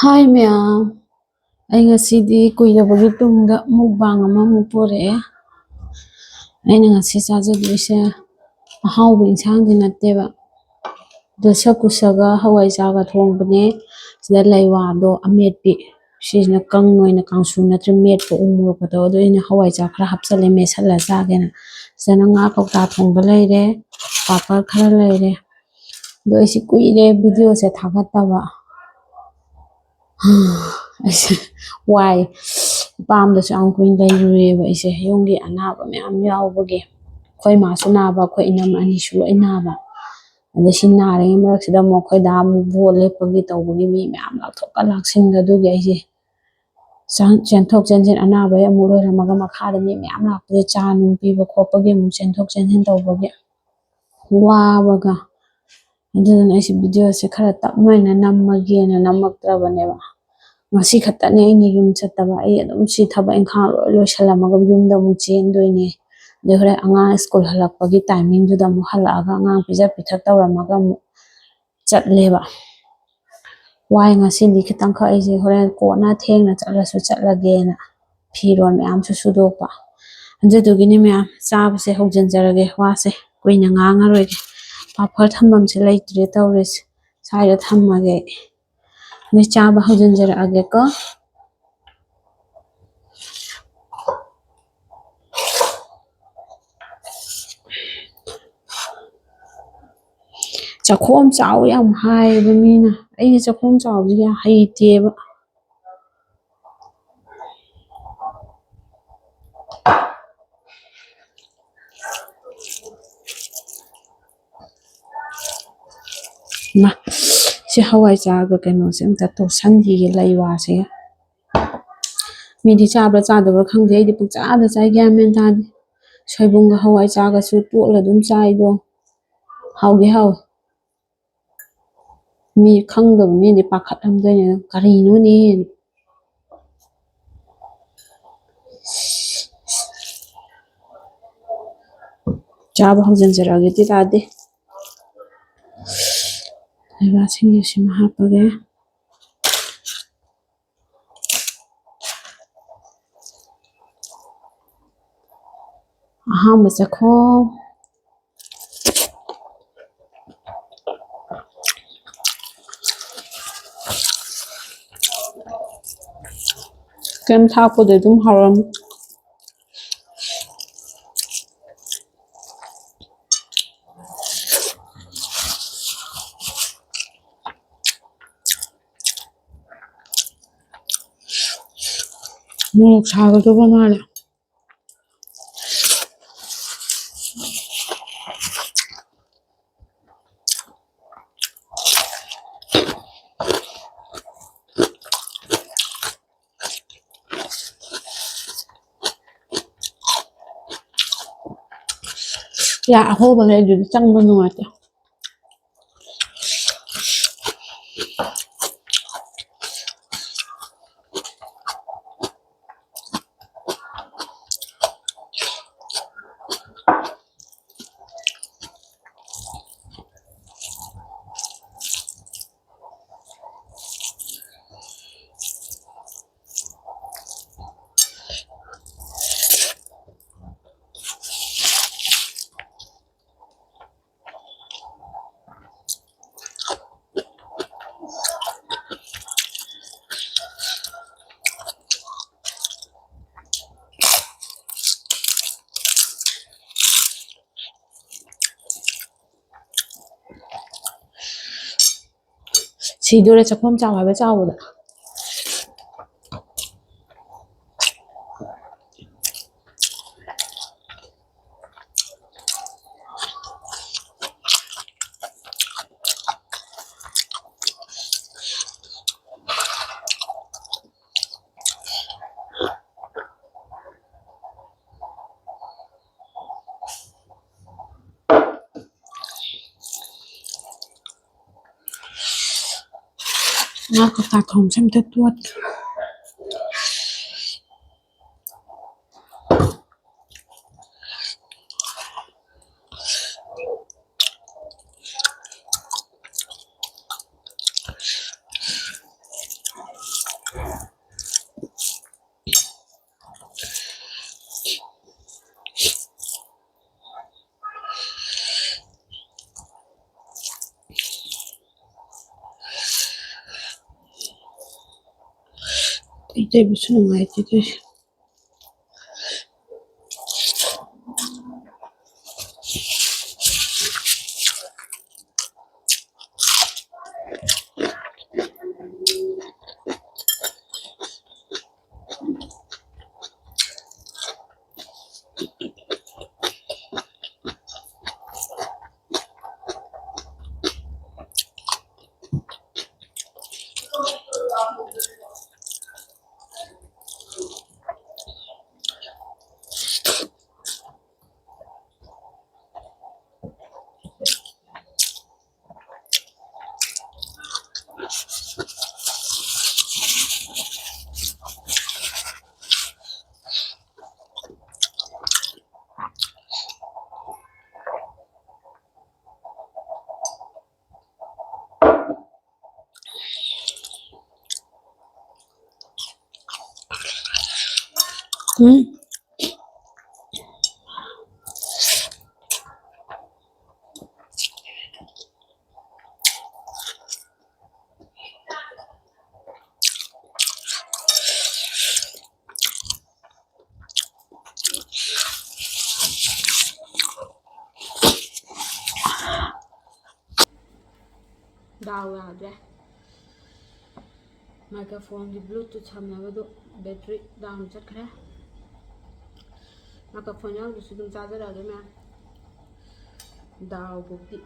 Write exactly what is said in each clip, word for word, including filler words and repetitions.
ꯍꯥꯏ ꯃꯌꯥꯝ, ꯑꯩ ꯉꯁꯤꯗꯤ ꯀꯨꯏꯔꯕꯒꯤ ꯇꯨꯡꯗ mukbang ꯑꯃꯃꯨꯛ ꯄꯨꯔꯛꯑꯦ꯫ ꯑꯩꯅ ꯉꯁꯤ ꯆꯥꯖꯗꯣꯏꯁꯦ ꯑꯍꯥꯎꯕ ꯏꯟꯁꯥꯡꯗꯤ ꯅꯠꯇꯦꯕ꯫ ꯗꯁꯀꯨꯁꯒ ꯍꯋꯥꯏꯖꯥꯔꯒ ꯊꯣꯡꯕꯅꯦ꯫ ꯁꯤꯗ ꯂꯩꯋꯥꯗꯣ ꯑꯃꯦꯠꯄꯤ, ꯁꯤꯁꯤꯅ ꯀꯪ ꯑꯣꯏꯅ ꯀꯥꯡꯁꯨ ꯅꯠꯇ꯭ꯔ ꯃꯦꯠꯄ ꯎ ꯃꯣꯔꯣꯛꯀ ꯇꯧꯔ꯫ ꯑꯗꯣ ꯑꯩꯅ ꯍꯋꯥꯏꯖꯥꯔ ꯈꯔ ꯍꯥꯞꯆꯜꯂꯦ, ꯃꯦꯠꯁꯜꯂ ꯆꯥꯒꯦꯅ꯫ ꯁꯤꯗꯅ ꯉꯥ ꯀꯧꯇꯥ ꯊꯣꯡꯕ ꯂꯩꯔꯦ, ꯄꯥꯄꯔ ꯈꯔ ꯂꯩꯔꯦ꯫ ꯑꯗꯣ ꯑꯩꯁꯦ ꯀꯨꯏꯔꯦ videoꯁꯦ ꯊꯥꯒꯠꯇꯕ꯫ ꯑꯩꯁꯦ ꯋꯥꯏ꯫ ꯏꯄꯥꯝꯗꯁꯨ ꯌꯥꯝ ꯀꯨꯏꯅ ꯂꯩꯔꯨꯔꯦꯕ ꯑꯩꯁꯦ, ꯌꯨꯝꯒꯤ ꯑꯅꯥꯕ ꯃꯌꯥꯝ ꯌꯥꯎꯕꯒꯤ꯫ ꯑꯩꯈꯣꯏ ꯃꯥꯁꯨ ꯅꯥꯕ, ꯑꯩꯈꯣꯏ ꯏꯅꯝꯃ ꯑꯅꯤꯁꯨ ꯂꯣꯏ ꯅꯥꯕ꯫ ꯑꯗꯩ ꯁꯤ ꯅꯥꯔꯤꯉꯩ ꯃꯔꯛꯁꯤꯗ ꯑꯃꯨꯛ ꯑꯩꯈꯣꯏ ꯗꯥ ꯑꯃꯨꯛ ꯚꯣꯠ ꯂꯦꯞꯄꯒꯤ ꯇꯧꯕꯒꯤ ꯃꯤ ꯃꯌꯥꯝ ꯂꯥꯛꯊꯣꯛꯀ ꯂꯥꯛꯁꯤꯟꯒ, ꯑꯗꯨꯒꯤ ꯑꯩꯁꯦ ꯆꯪ-, ꯆꯦꯟꯊꯣꯛ ꯆꯦꯟꯁꯤꯟ, ꯑꯅꯥꯕ ꯍꯦꯛ ꯑꯃꯨꯛ ꯂꯣꯏꯔꯝꯃꯒ ꯃꯈꯥꯗ ꯃꯤ ꯃꯌꯥꯝ ꯂꯥꯛꯄꯗ ꯆꯥ ꯅꯨꯡ ꯄꯤꯕ ꯈꯣꯠꯄꯒꯤ ꯑꯃꯨꯛ ꯆꯦꯟꯊꯣꯛ ꯆꯦꯟꯁꯤꯟ ꯇꯧꯕꯒꯤ ꯋꯥꯕꯒ꯫ ꯑꯗꯨꯗꯨꯅ ꯑꯩꯁꯦ videoꯁꯦ ꯈꯔ ꯇꯞꯅ ꯑꯣꯏꯅ ꯅꯝꯃꯒꯦꯅ ꯅꯝꯃꯛꯇ꯭ꯔꯕꯅꯦꯕ꯫ ꯉꯁꯤ ꯈꯛꯇꯅꯦ ꯑꯩꯅ ꯌꯨꯝ ꯆꯠꯇꯕ꯫ ꯑꯩ ꯑꯗꯨꯝ ꯁꯤ ꯊꯕꯛ ꯏꯪꯈꯥꯡ ꯂꯣꯏ ꯂꯣꯏꯁꯜꯂꯝꯃꯒ ꯌꯨꯝꯗ ꯑꯃꯨꯛ ꯆꯦꯟꯗꯣꯏꯅꯦ꯫ ꯑꯗꯩ ꯍꯣꯔꯦꯟ ꯑꯉꯥꯡ ꯁ꯭ꯀꯨꯜ ꯍꯜꯂꯛꯄꯒꯤ timingꯗꯨꯗ ꯑꯃꯨꯛ ꯍꯜꯂꯛꯑꯒ ꯑꯉꯥꯡ ꯄꯤꯖ ꯄꯤꯊꯛ ꯇꯧꯔꯝꯃꯒ ꯑꯃꯨꯛ ꯆꯠꯂꯦꯕ꯫ ꯋꯥꯏ ꯉꯁꯤꯗꯤ ꯈꯤꯇꯪꯈꯛ, ꯑꯩꯁꯦ ꯍꯣꯔꯦꯟ ꯀꯣꯟꯅ ꯊꯦꯡꯅ ꯆꯠꯂꯁꯨ ꯆꯠꯂꯒꯦꯅ ꯐꯤꯔꯣꯜ ꯃꯌꯥꯝꯁꯨ ꯁꯨꯗꯣꯛꯄ꯫ ꯑꯗꯨꯗꯨꯒꯤꯅꯦ ꯃꯌꯥꯝ, ꯆꯥꯕꯁꯦ ꯍꯧꯖꯤꯟꯖꯔꯒꯦ, ꯋꯥꯁꯦ ꯀꯨꯏꯅ ꯉꯥꯡꯉꯔꯣꯏꯒꯦ꯫ ꯄꯥꯐꯔ ꯊꯝꯐꯝꯁꯦ ꯂꯩꯇ꯭ꯔꯦ ꯇꯧꯔꯤꯁꯦ, ꯁ꯭ꯋꯥꯏꯗ ꯊꯝꯃꯒꯦ ꯑꯩ꯫ ꯅꯣꯏ ꯆꯥꯕ ꯍꯧꯖꯤꯟꯖꯔꯛꯑꯒꯦꯀꯣ꯫ ꯆꯥꯛꯈꯣꯝ ꯆꯥꯎ ꯌꯥꯝ ꯍꯥꯏꯌꯦꯕ ꯃꯤꯅ꯫ ꯑꯩꯗꯤ ꯆꯥꯛꯈꯣꯝ ꯆꯥꯎꯕꯁꯦ ꯀꯌꯥ ꯍꯩꯇꯦꯕ꯫ ꯃꯥ, ꯁꯤ ꯍꯋꯥꯏꯖꯥꯔꯒ ꯀꯩꯅꯣꯁꯦ ꯑꯝꯇ ꯇꯣꯠꯁꯟꯈꯤꯒꯦ, ꯂꯩꯋꯥꯁꯤꯒ꯫ ꯃꯤꯗꯤ ꯆꯥꯕ꯭ꯔꯥ ꯆꯥꯗꯕ꯭ꯔꯥ ꯈꯪꯗꯦ, ꯑꯩꯗꯤ ꯄꯨꯡꯆꯥꯗ ꯆꯥꯏ, ꯒ꯭ꯌꯥꯟ ꯃꯦꯟ ꯇꯥꯗꯦ꯫ ꯁꯣꯏꯕꯨꯝꯒ ꯍꯋꯥꯏꯖꯥꯔꯒꯁꯨ ꯇꯣꯠꯂ ꯑꯗꯨꯝ ꯆꯥꯏꯗꯣ꯫ ꯍꯥꯎꯗꯤ ꯍꯥꯎꯋꯦ꯫ ꯃꯤ ꯈꯪꯗꯕ ꯃꯤꯗꯤ ꯄꯥꯈꯠꯂꯝꯗꯣꯏꯅꯦ, "ꯀꯔꯤꯅꯣꯅꯦ?" ꯆꯥꯕ ꯍꯧꯖꯤꯟꯖꯔꯛꯑꯒꯦ, ꯑꯗꯨ ꯇꯥꯔꯗꯤ꯫ ꯂꯩꯕꯥꯛ ꯁꯤꯡꯖꯨꯁꯤꯃ ꯍꯥꯞꯄꯒꯦ꯫ ꯑꯍꯥꯟꯕ ꯆꯥꯛꯈꯨꯝ꯫ ꯀꯩꯝ ꯊꯥꯛꯄꯗ ꯑꯗꯨꯝ ꯍꯥꯎꯔꯝꯃꯤ꯫ ꯃꯣꯔꯣꯛ ꯁꯥꯒꯗꯧꯕ ꯃꯥꯜꯂꯦ꯫ ꯌꯥ ꯑꯍꯣꯕ ꯂꯩ, ꯑꯗꯨꯗꯤ ꯆꯪꯕ ꯅꯨꯡꯉꯥꯏꯇꯦ꯫ ꯁꯤꯗꯣꯔꯦ ꯆꯥꯛꯈꯨꯝ ꯆꯥꯎ ꯍꯥꯏꯕ ꯆꯥꯎꯕꯗ꯫ ꯉꯥ ꯀꯧꯇꯥ ꯊꯣꯡꯕꯁꯦ ꯑꯝꯇ ꯇꯣꯠꯀꯦ꯫ ꯍꯩꯖꯕꯁꯨ ꯅꯨꯡꯉꯥꯏꯇꯦ ꯇꯧꯔꯤꯁꯦ꯫ ꯎꯝ꯫ ꯗꯥꯎ ꯌꯥꯗ꯭ꯔꯦ꯫ ꯃꯥꯏꯀ꯭ꯔꯣꯐꯣꯟꯒꯤ ꯕ꯭ꯂꯨꯇꯨꯠ ꯁꯝꯅꯕꯗꯣ ꯕꯦꯇ꯭ꯔꯤ ꯗꯥꯎꯟ ꯆꯠꯈ꯭ꯔꯦ꯫ ꯃꯥꯏꯀ꯭ꯔꯣꯐꯣꯟ ꯌꯥꯎꯗ꯭ꯔꯁꯨ ꯑꯗꯨꯝ ꯆꯥꯖꯔꯛꯑꯒꯦ ꯃꯌꯥꯝ꯫ ꯗꯥꯎ ꯕꯨꯛꯇꯤ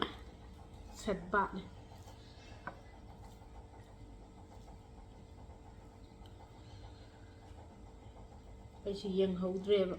ꯁꯦꯠꯕꯥꯛꯅꯦ꯫ ꯑꯩꯁꯨ ꯌꯦꯡꯍꯧꯗ꯭ꯔꯦꯕ꯫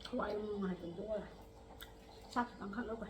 ꯊꯋꯥꯏ ꯅꯨꯡꯉꯥꯏꯇꯕꯗꯣ ꯑꯣꯏꯔꯦ꯫ ꯆꯥꯛ ꯈꯤꯇꯪ ꯈꯛ ꯂꯧꯒꯦ꯫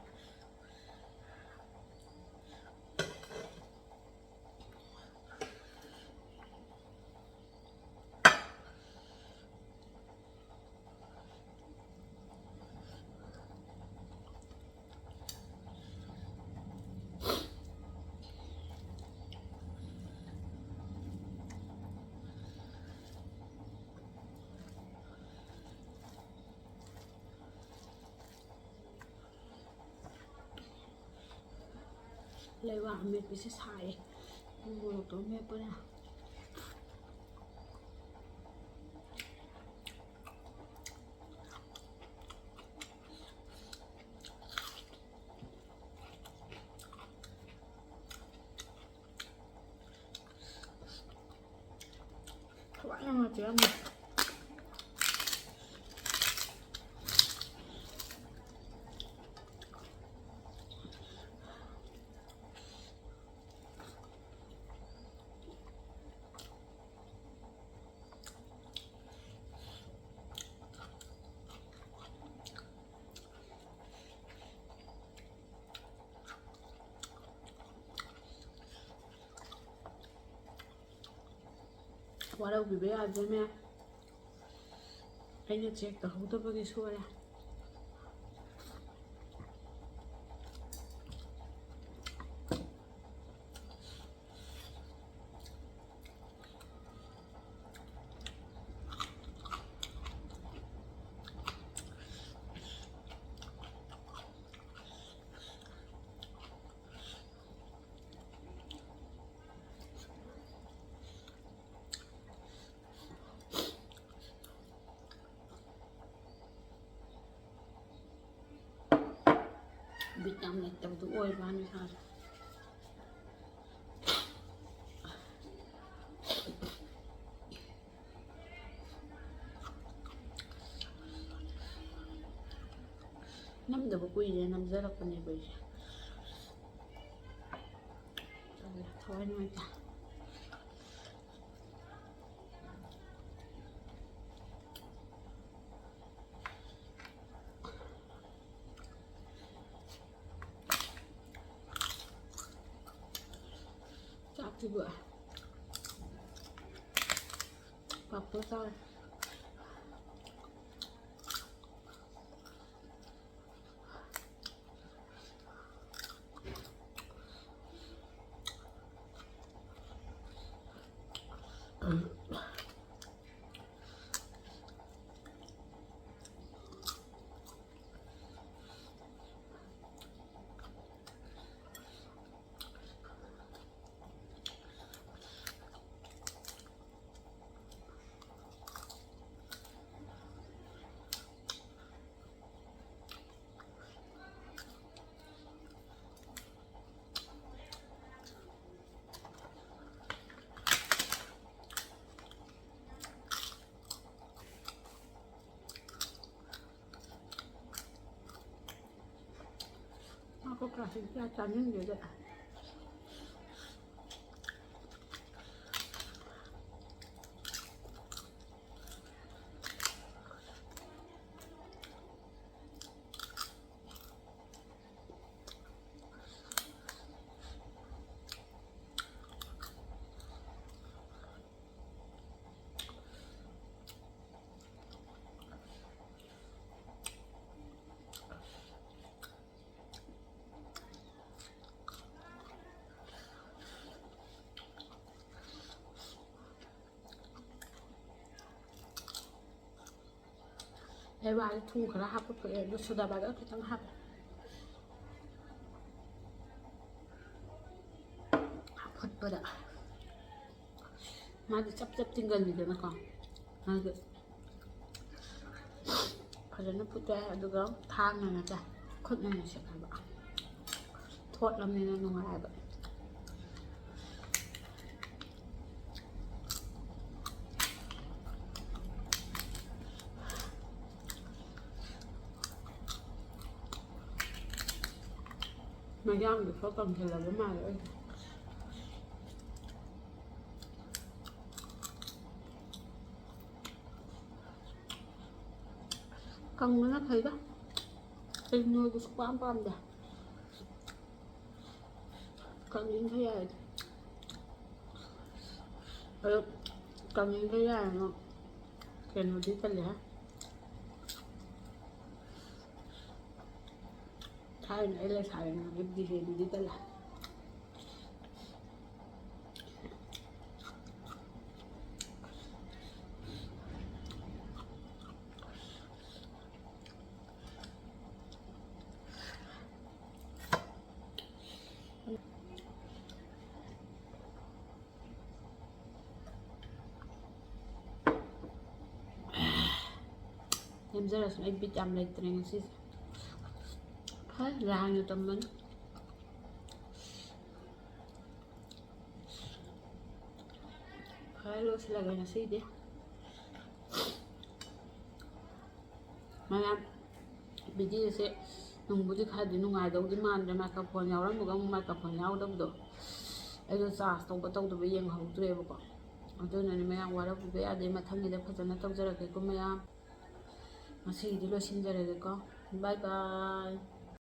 ꯂꯩꯕꯥꯛ ꯑꯃꯦꯠꯄꯁꯦ ꯁꯥꯏꯌꯦ꯫ ꯃꯣꯔꯣꯛꯇꯣ ꯃꯦꯠꯄꯅ꯫ ꯊꯋꯥꯏ ꯌꯥꯝ ꯅꯨꯡꯉꯥꯏꯇꯦ ꯌꯥꯝꯅ꯫ ꯋꯥꯔꯧꯕꯤꯕ ꯌꯥꯗꯦꯅꯦ꯫ ꯑꯩꯅ ꯆꯦꯛ ꯇꯧꯍꯧꯗꯕꯒꯤ ꯁꯣꯏꯔꯦ꯫ ꯕꯤꯠ ꯌꯥꯝ ꯂꯩꯇꯕꯗꯣ ꯑꯣꯏꯕ ꯋꯥꯅꯤ ꯏꯁꯥꯁꯦ꯫ ꯅꯝꯗꯕ ꯀꯨꯏꯔꯦ, ꯅꯝꯖꯔꯛꯄꯅꯦꯕ ꯑꯩꯁꯦ꯫ ꯇꯜꯂꯦ, ꯊꯋꯥꯏ ꯅꯨꯡꯉꯥꯏꯇꯦ꯫ ꯑꯗꯨꯒ ꯄꯥꯐꯣꯔ ꯆꯥꯔꯦ꯫ ꯉꯥ ꯀꯧꯇꯥꯁꯤꯗꯤ ꯀꯌꯥ ꯆꯥꯅꯤꯡꯗꯦꯗ꯫ ꯂꯩꯋꯥꯗ ꯊꯨꯝ ꯈꯔ ꯍꯥꯞꯄ ꯊꯣꯛꯑꯦ, ꯑꯗꯣ ꯁꯣꯗꯥ ꯕꯥꯏꯒꯞ ꯈꯤꯇꯪ ꯍꯥꯞꯄꯦ꯫ ꯐꯨꯠꯄꯗ ꯃꯥꯗꯤ ꯆꯞ ꯆꯞ ꯇꯤꯡꯒꯜꯂꯤꯗꯅꯀꯣ, ꯑꯗꯨ ꯐꯖꯅ ꯐꯨꯠꯇꯣꯛꯑꯦ꯫ ꯑꯗꯨꯒ ꯊꯥꯡꯅꯅꯦ ꯆꯥꯏ, ꯈꯨꯠꯅꯅ ꯁꯦꯠꯅꯕ꯫ ꯊꯣꯠꯂꯝꯅꯤꯅ ꯅꯨꯡꯉꯥꯏꯕ꯫ ꯃꯌꯥꯡꯗꯨꯁꯨ ꯀꯪꯁꯤꯜꯂꯕ ꯃꯥꯜꯂꯦ ꯑꯩꯗꯤ꯫ ꯀꯪꯕꯅ ꯐꯩꯗ꯫ ꯑꯩ ꯅꯣꯏꯕ ꯁꯨꯛꯄꯥꯝ ꯄꯥꯝꯗꯦ꯫ ꯀꯪꯅꯤꯡꯈꯩ ꯌꯥꯏꯗ꯫ ꯀꯪꯕ ꯌꯥꯔꯅ ꯀꯩꯅꯣꯗꯤ ꯇꯜꯂꯦ꯫ ꯊꯥꯏꯅ ꯑꯩ ꯂꯩꯁꯥꯔꯤꯉꯩꯒꯤ ꯕꯤꯖꯦꯗꯨꯗꯤ ꯇꯜꯂꯦ꯫ ꯅꯦꯝꯖꯔꯁꯨ ꯑꯩ ꯕꯤꯠ ꯌꯥꯝ ꯂꯩꯇ꯭ꯔꯦ ꯉꯁꯤꯁꯦ꯫ ꯐꯔꯦ, ꯂꯥꯏꯅ ꯇꯝꯕꯅꯤ꯫ ꯐꯔꯦ, ꯂꯣꯏꯁꯤꯜꯂꯒꯦ ꯉꯁꯤꯗꯤ꯫ ꯃꯌꯥꯝ, ꯚꯤꯗꯤꯑꯣꯁꯦ ꯅꯨꯡꯕꯨꯗꯤ ꯈꯔꯗꯤ ꯅꯨꯡꯉꯥꯏꯗꯧꯗꯤ ꯃꯥꯟꯗ꯭ꯔꯦ, ꯃꯥꯏꯀ꯭ꯔꯣꯐꯣꯟ ꯌꯥꯎꯔꯝꯃꯒ ꯑꯃꯨꯛ ꯃꯥꯏꯀ꯭ꯔꯣꯐꯣꯟ ꯌꯥꯎꯗꯕꯗꯣ꯫ ꯑꯩꯗꯣ ꯆꯥꯔꯖ ꯇꯧꯕ ꯇꯧꯗꯕ ꯌꯦꯡꯍꯧꯗ꯭ꯔꯦꯕꯀꯣ꯫ ꯑꯗꯨꯅꯅꯦ ꯃꯌꯥꯝ, ꯋꯥꯔꯧꯕꯤꯕ ꯌꯥꯗꯦ꯫ ꯃꯊꯪꯒꯤꯗ ꯐꯖꯅ ꯇꯧꯖꯔꯛꯀꯦꯀꯣ ꯃꯌꯥꯝ꯫ ꯉꯁꯤꯒꯤꯗꯤ ꯂꯣꯏꯁꯤꯟꯖꯔꯒꯦꯀꯣ꯫ ꯕꯥꯏ ꯕꯥꯏ꯫